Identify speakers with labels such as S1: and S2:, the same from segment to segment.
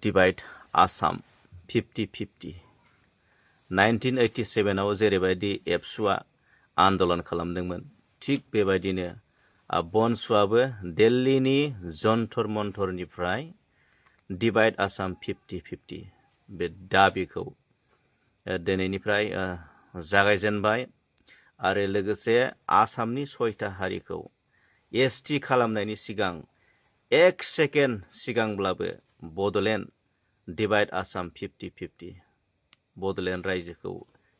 S1: Divide Assam 50-50 1987आव जेरैबायदि एबसुआ आन्दोलन खालामदोंमोन थिग बेबायदिनो बनसुआबो दिल्लीनि जन्तर मन्तरनिफ्राय डिवाइड आसाम 50-50 बे दाबिखौ दिनैनिफ्राय जागायजेनबाय आरो लोगोसे आसामनि 6टा हारिखौ एसटि खालामनायनि सिगां 1 सेकेन्ड सिगांब्लाबो बड'लेण्ड डिवाइड आसाम 50-50 बड'लेण्ड रायजोखौ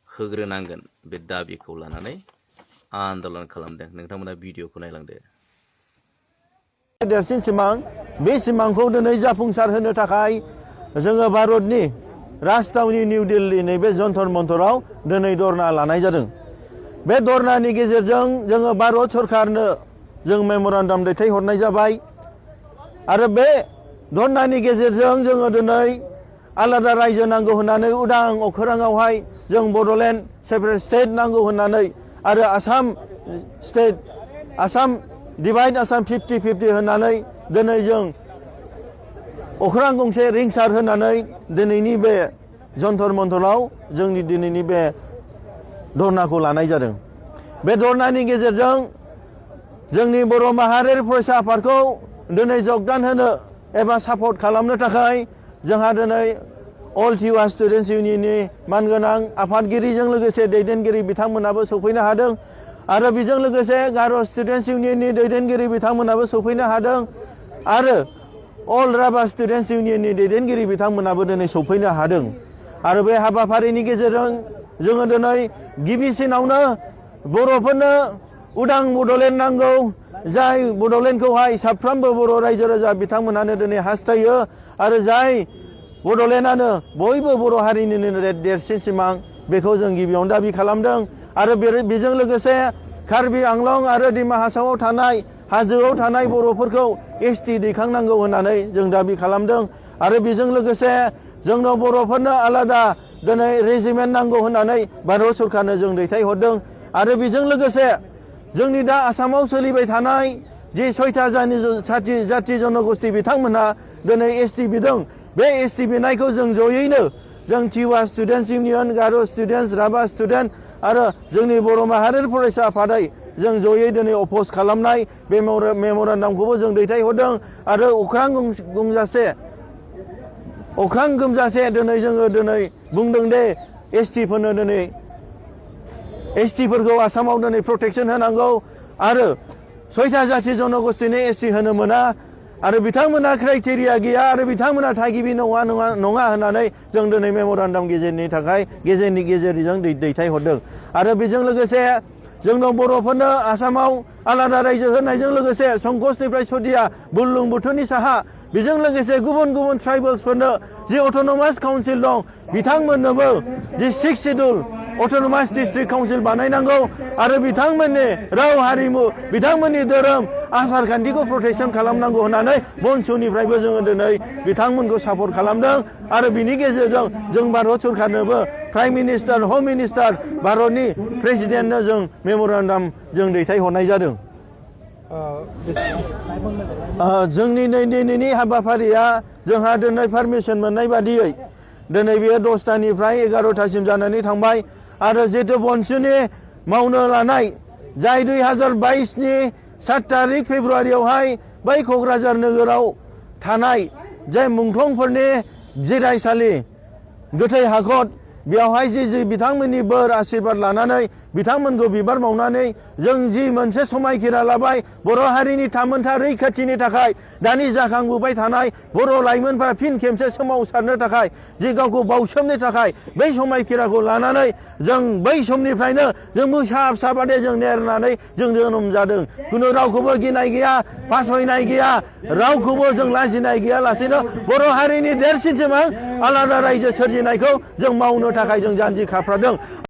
S1: होग्रोनांगोन बे दाबिखौ लानानै आन्दोलन खालामदों। नोंथांमोना भिडिअखौ नायलांदो।
S2: देरसिन सिमां बे सिमांखौ दिनै जाफुंसार होनो थाखाय जोङो भारतनि राजथावनि निउ दिल्ली नैबे जन्तर मन्तराव दिनै धरना लानाय जादों। बे धरनानि गेजेरजों जोङो भारत सरकारनो जों मेम'रेन्डाम दैथायहरनाय जाबाय आरो बे धरनानि गेजेरजों जोङो दिनै आलादा रायजो नांगौ होननानै उदां अख्राङावहाय जों बड'लेण्ड सेपारेट स्टेट नांगौ होननानै आरो आसाम डिवाइड आसाम 50-50 होननानै दिनै जों अख्रां गंसे रिंसार होनानै दिनैनि बे जन्तर मन्तराव जोंनि दिनैनि बे धरनाखौ लानाय जादों। बे धरनानि गेजेरजों जोंनि बर' माहारियारि फरायसा आफादखौ दिनै जगदान होनो एबा सापर्ट खालामनो थाखाय जोंहा दिनै अल टिवा स्टुडेन्टस इउनियननि मानगोनां आफादगिरिजों लोगोसे दैदेनगिरि बिथांमोनाबो सफैनो हादों आरो बेजों लोगोसे गार' स्टुडेन्टस इउनियननि दैदेनगिरि बिथांमोनाबो सफैनो हादों आरो अल राभा स्टुडेन्टस इउनियननि दैदेनगिरि बिथांमोनाबो दिनै सफैनो हादों आरो बे हाबाफारिनि गेजेरजों जोङो दिनै गिबिसिनावनो बर'फोरनो उदां बड'लेण्ड नांगौ जाय बड'लेण्डखौहाय साफ्रोमबो बर' रायजो राजा बिथांमोनानो दिनै हास्थायो आरो जाय बड'लेण्डआनो बयबो बर' हारिनिनो देरसिन सिमां बेखौ जों गिबियावनो दाबि खालामदों आरो बेजों लोगोसे कार्बि आंलं आरो दिमा हासावआव थानाय हाजोआव थानाय बर'फोरखौ एसटि दैखांनांगौ होननानै जों दाबि खालामदों आरो बेजों लोगोसे जोंनो बर'फोरनो आलादा दिनै रेजिमेन्ट नांगौ होननानै भारत सरकारनो जों दैथायहरदों आरो बेजों लोगोसे जोंनि दा आसामाव सोलिबाय थानाय जि 6टा जाथि जनगोष्ठी बिथांमोनहा दिनै एसटि बिदों बे एसटि बिनायखौ जों जयैनो जों टिवा स्टुडेन्टस इउनियन गार' स्टुडेन्टस राभा स्टुडेन्ट आरो जोंनि बर' माहारियारि फरायसा आफादै जों जयै दिनै अपोज खालामनाय बे मेम'रेन्डामखौबो जों दैथायहरदों आरो अख्रां गोमजासे दिनै जोङो दिनै बुंदों दे एसटिफोरनो दिनै एसटिफोरखौ आसामाव दिनै प्रटेक्सन होनांगौ आरो 6टा जाथि जनगोष्ठीनि एसटि होनो मोना आरो बिथांमोना क्राइटेरिया गैया आरो बिथांमोना थागिबि नङा होननानै जों दिनै मेम'रेन्डाम गेजेरनि गेजेरजों दैथायहरदों आरो बेजों लोगोसे जोंनाव बर'फोरनो आसामाव आलादा रायजो होनायजों लोगोसे संकसनिफ्राय सदिया बुरलुंबुथुरनि साहा बेजों लोगोसे गुबुन गुबुन ट्राइबेल्सफोरनो जि अट'नमास काउन्सिल दं बिथांमोननोबो जि 6 शिड्युल अट'नमास डिस्ट्रिक्ट काउन्सिल बानायनांगौ आरो बिथांमोननि राव हारिमु बिथांमोननि धोरोम आसार खान्थिखौ प्रटेक्सन खालामनांगौ होननानै बनसुनिफ्रायबो जोङो दिनै बिथांमोनखौ सापर्ट खालामदों आरो बिनि गेजेरजों जों भारत सरकारनोबो प्राइम मिनिस्टार हम मिनिस्टार भारतनि प्रेसिडेन्टनो जों मेम'रेन्डाम जों दैथायहरनाय जादों। जोंनि दिनैनि हाबाफारिया जोंहा दिनै पारमिसन मोननाय बादियै दिनै बेयो 10टानिफ्राय 11टासिम जानानै थांबाय आरो जिहेतु बनसुनि मावनो लानाय जाय 2022नि 7 तारिख फेब्रुवारियावहाय बै क'क्राझार नोगोराव थानाय जाय मुंख्लंफोरनि जिरायसालि गोथै हाखर बेवहाय जि बिथांमोननि बोर आशीर्बाद लानानै बिथांमोनखौ बिबार बावनानै जों जि मोनसे समायखिरा लाबाय बर' हारिनि थामोनथा रैखाथिनि थाखाय दानि जाखांबोबाय थानाय बर' लाइमोनफोरा फिन खेबसे सोमावसारनो थाखाय जि गावखौ बावसोमनो थाखाय बै समायखिराखौ लानानै जों बै समनिफ्रायनो जों मोसा जों नेरनानै जों जोनोम जादों खुनु रावखौबो गिनाय गैया फासयनाय गैया रावखौबो जों लाजिनाय गैयालासेनो बर' हारिनि देरसिन सिमां आलादा रायजो सोरजिनायखौ जों मावनो थाखाय जों जानजि खाफ्रादों।